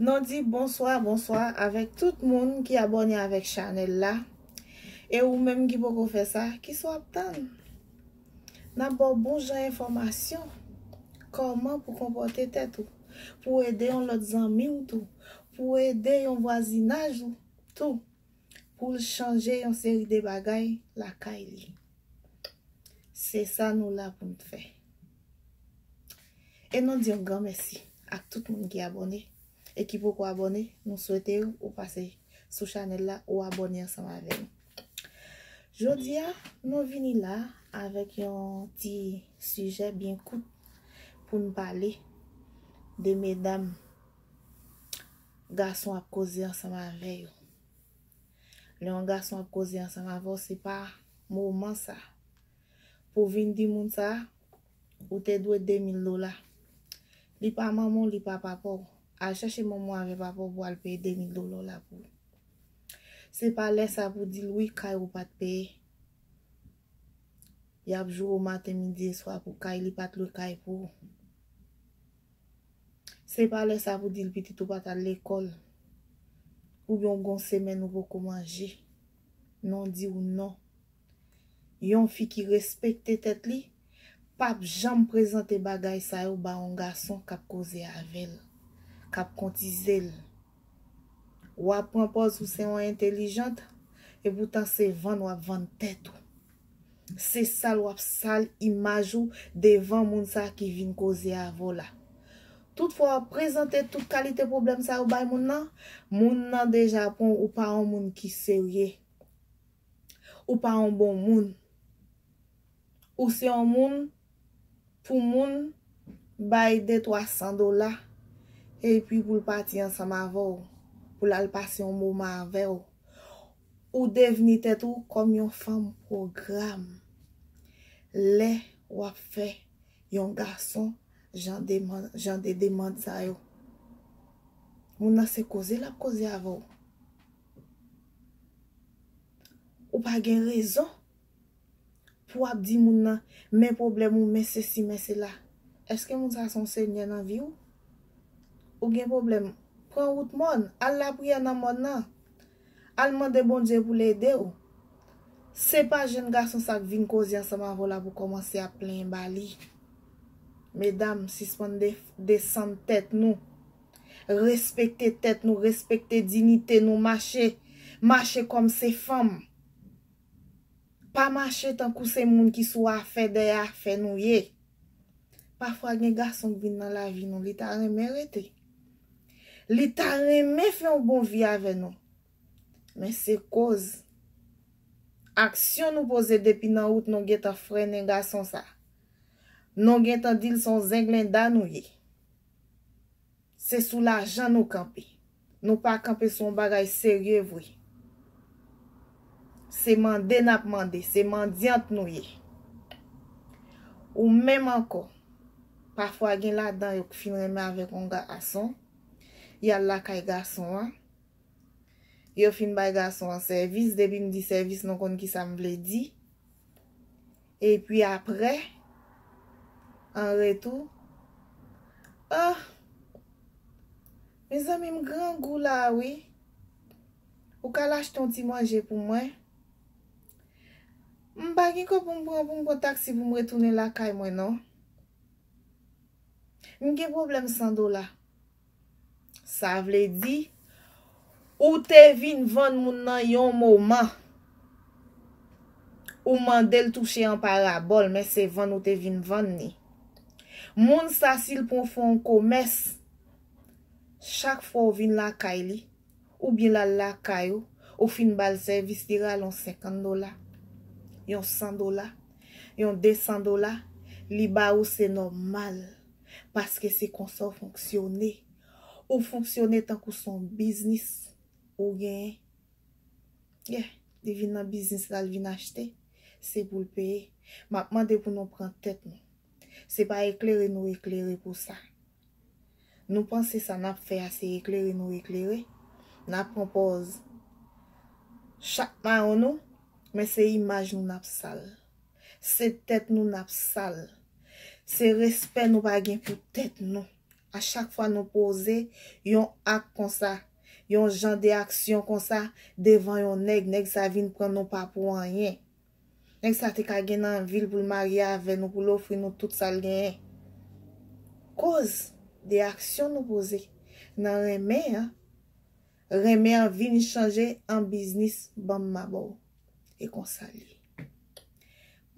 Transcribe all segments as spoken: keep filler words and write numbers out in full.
Nou di bonswa, bonswa avèk tout moun ki abòne avèk chanèl la. E ou menm ki poko fè sa, kisa w ap tann? N ap ba w bon jan enfòmasyon. Kòman pou konpòte tèt ou, pou ede yon lòt zanmi w tou, pou ede yon vwazinaj ou tou, pou l chanje yon seri de bagay lakay li. Se sa nou la pou n fè. E nou di yon gran mèsi ak tout moun ki abòne e ki poko abòne. Nou swete ou pase sou chanèl la ou abòne ansanm avè nou. Jodi a, nou vini la avèk yon ti sijè byen kout pou n pale de medam gason ap koze ansanm avè yo. Lè yon gason ap koze ansanm avè w, se pa moman sa pou vin di moun sa, ou te dwe de mil dola. Li pa manman w, li pa papa w. Al chèche manman w avè papa w pou al peye de mil dola w la pou ou. Se pa lè sa pou di l wi, kay ou pa t peye. Y ap joure w maten, midi e swa pou kay, li pa t lwe kay pou ou. Se pa lè sa pou di l pitit ou pa t al lekòl, oubyen w gen yon semèn ou poko manje. Non, di w non. Yon fi ki respekte tèt li p ap janm prezante bagay sa yo ba yon gason k ap koze avè l, k ap kontize l. W ap pran pòz ou se yon entelijant, epoutan se vann w ap vann tèt ou. Se sal w ap sal imaj ou devan moun sa ki vin koze avè w la. Toutfwa w ap prezante tout kalite pwoblèm sa yo bay moun nan, moun nan deja pran ou pa yon moun ki serye. Ou pa yon bon moun. Ou se yon moun pou moun bay de twa san dola, epi pou l pati ansanm avè w, pou l al pase yon moman avè w. Ou devni tèt ou kòm yon fanm pwogram. Lè w ap fè yon gason jan demann, jan de demann sa yo, moun nan se koze l ap koze avè w. Ou pa gen rezon pou w ap di moun nan, men pwoblèm ou, men sesi, men sela. Èske moun sa se yon senyè nan vi w? Ou gen pwoblèm, pran wout mòn, al lapriyè nan mòn nan. Al mande Bondye pou l ede w. Se pa jèn gason sa k vin koze ansanm avè w la pou kòmanse ap plenyen ba li. Medam, sispann de-, desann tèt nou. Respekte tèt nou, respekte diyite nou, mache, mache kòm se fanm. Pa mache tankou se moun ki sou afè dèyè afè nou ye. Pafwa gen gason k vin nan lavi nou, li ta renmen rete. Li ta renmen fè yon bon vi avè nou. Men se koz aksyon nou poze depi nan wout nou gentan frennen gason sa. Nou gentan di l se yon zenglenda nou ye. Se sou lajan nou kanpe. Nou pa kanpe sou yon bagay serye vre. Se mande n ap mande, se mandyant nou ye. Ou menm ankò, pafwa gen ladan yo k fin renmen avèk yon gason, y al lakay gason an, yo fin bay gason an sèvis, depi m di sèvis, nou konn kisa m vle di. Epi apre, an retou, oh, mezanmi, m grangou la wi. Ou ka al achte yon ti manje pou mwen? M pa gen kòb pou m pran, pou m pran taksi pou m retounen lakay mwen non. M gen pwoblèm san dola. Sa vle di, ou te vin vann moun nan yon moman. Ou mande l touche an parabòl, men se vann ou te vin vann li. Moun sa, si l pran w fè yon komès, chak fwa w vin lakay li, oubyen l al lakay ou, ou fin ba l sèvis, li rale yon senkant dola, yon san dola, yon de san dola, li ba ou, se nòmal. Paske se konsa w fonksyone. Ou fonksyone tankou se yon biznis ou genyen. Yeah, li vin nan biznis la, li vin achte. Se pou l peye. M ap mande pou nou pran tèt nou. Se pa eklere nou eklere pou sa. Nou panse sa n ap fè a se eklere nou eklere. N ap pran pòz chat mawon nou, men se imaj nou n ap sal. Se tèt nou n ap sal. Se respè nou pa gen pou tèt nou. A chak fwa nou poze yon ak konsa, yon jan de aksyon konsa devan yon nèg, nèg sa vin pran nou pa pou anyen. Nèg sa te ka gen nan vil pou l marye avè nou, pou l ofri nou tout sa l genyen. Koz de aksyon nou poze nan renmen an, renmen an vin chanje an biznis, ban m ma ba w. E konsa l ye.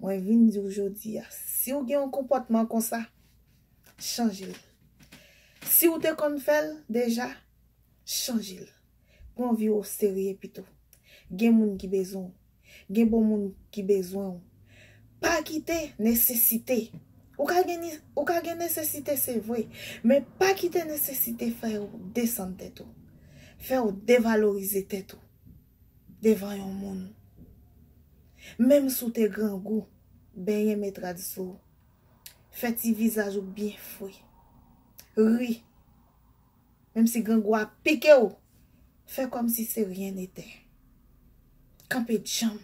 Mwen vin di w jodi a, si w gen yon konpòtman konsa, chanje l. Si w te konn fè l deja, chanje l. Pran vi w oserye pito. Gen moun ki bezwen w. Gen bon moun ki bezwen w. Pa kite nesesite. Ou ka gen, ni- ou ka gen nesesite, se vre. Men pa kite nesesite fè w desann tèt ou. Fè w devalorize tèt ou devan yon moun. Menm si w te grangou, benyen met rad sou ou. Fè ti vizaj ou byen fre. Ri. Menm si grangou a pike w, fè kòmsi se ryen nete. Kanpe djanm.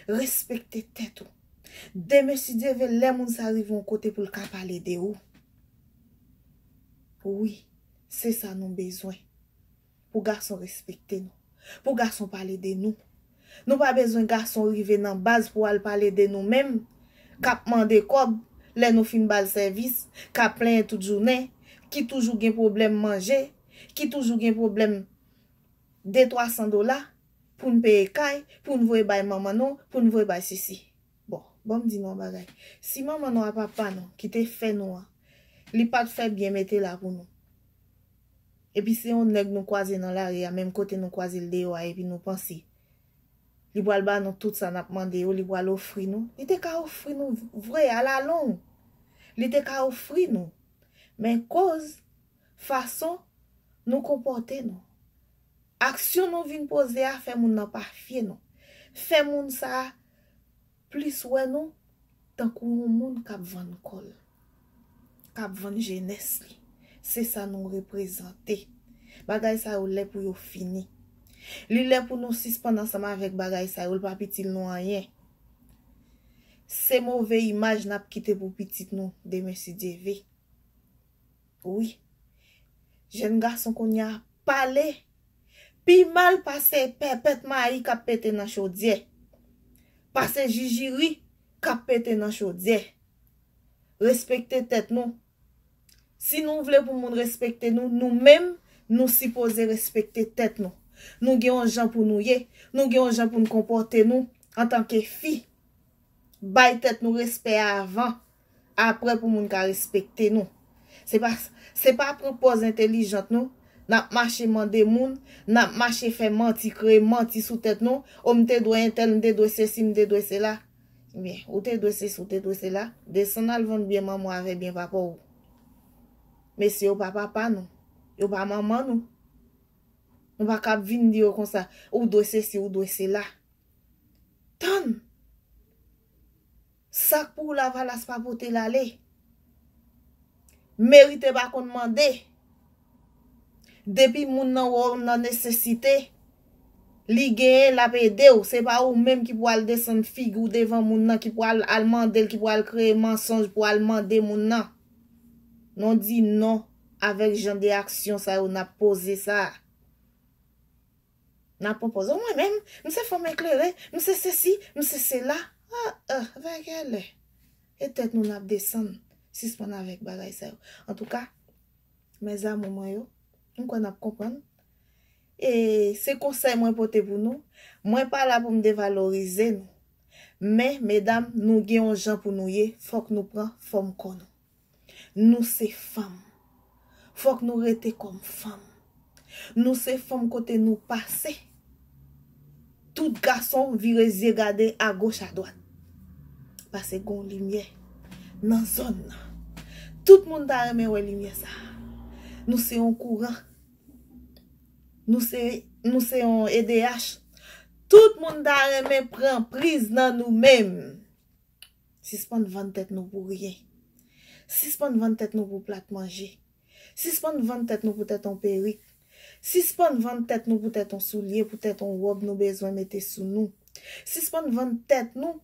Respekte tèt ou. Demen, si Dye vle, lè moun sa rive yon kote pou l ka pale de ou. Wi, se sa nou bezwen. Pou gason respekte nou. Pou gason pale de nou. Nou pa bezwen gason rive nan baz pou al pale de nou menm, k ap mande kòb lè nou fin ba l sèvis, k ap plenyen tout jounen, ki toujou gen pwoblèm manje, ki toujou gen pwoblèm de twa san dola pou n peye kay, pou n voye bay manman nou, pou n voye bay sisi. Bon, ban m di nou yon bagay. Si manman nou a papa nou ki te fè nou an, li pa t fè byen mete la pou nou. Epi se yon nèg nou kwaze nan lari a, menm kote nou kwaze l deyò a, epi nou panse li pral ba nou tout sa n ap mande yo, li pral ofri nou. Li te ka ofri nou vre, alalong. Li te ka ofri nou. Men koz fason nou konpòte nou. Aksyon nou vin poze a fè moun nan pa fye nou. Fè moun sa a plis wè nou tankou yon moun k ap vann kò l, k ap vann jenès li. Se sa nou reprezante. Bagay sa yo lè pou yo fini. Li lè pou nou sispann ansanm avèk bagay sa yo, l p ap itil nou anyen. Se move imaj n ap kite pou pitit nou demen, si Dye vle. Wi. Jèn gason kounye a pale pi mal pase pèpèt mayi k ap pete nan chodyè. Pase jijiri k ap pete nan chodyè. Respekte tèt nou. Si nou vle pou moun respekte nou, nou menm, nou sipoze respekte tèt nou. Nou gen yon jan pou nou ye, nou gen yon jan pou n konpòte nou antanke fi. Bay tèt nou respè avan, apre pou moun ka respekte nou. Se pa, se pa pran pòz entèlijant nou, n ap mache mande moun, n ap mache fè manti, kreye manti sou tèt nou, o m te dwe entèl, m te dwe sesi, m te dwe sela. Ebyen, ou te dwe sesi, ou te dwe sela, desann al vann byen manman w avè byen papa w. Mesye yo pa papa nou, yo pa manman nou. Nou pa ka ap vin di yo konsa, ou dwe sesi, ou dwe sela. Tann! Sa k pou ou Lavalas pa pote l ale. Merite pa konn mande. Depi moun nan wè w nan nesesite, li genyen, l ap ede w. Se pa ou menm ki pou al desann figi w devan moun nan, ki pou al, al mande l, ki pou al kreye mansonj pou al mande moun nan. Non di non avèk jan de aksyon sa yo n ap poze sa. N ap pwopoze, mwen menm, m se fanm eklere, m se sesi, m se sela. Ah, ah, vè kèlè. E tèt nou n ap desann. Sispann avèk bagay sa yo. Antouka, mes amours mwen yo, m kwè n ap konprann. E se konsèy mwen pote pou nou. Mwen pa la pou m devalorize nou. Men, medam, nou gen yon jan pou nou ye, fòk nou pran fòm kò nou. Nou se fanm. Fòk nou rete kòm fanm. Nou se fanm kote nou pase. Tout gason vire zye gade agoch adwat. Paske gon limyè nan zòn nan. Tout moun ta renmen wè limyè sa. Nou se yon kouran. Nou se, nou se yon E D H. Tout moun ta renmen pran priz nan nou menm. Sispann vann tèt nou pou ryen. Sispann vann tèt nou pou plat manje. Sispann vann tèt nou poutèt yon perik. Sispann vann tèt nou poutèt yon soulye, poutèt yon wòb nou bezwen mete sou nou. Sispann vann tèt nou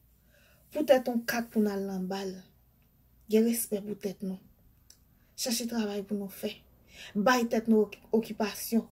poutèt yon kat pou n al nan bal. Gen respè pou tèt nou. Chèche travay pou nou fè. Bay tèt nou okipasyon.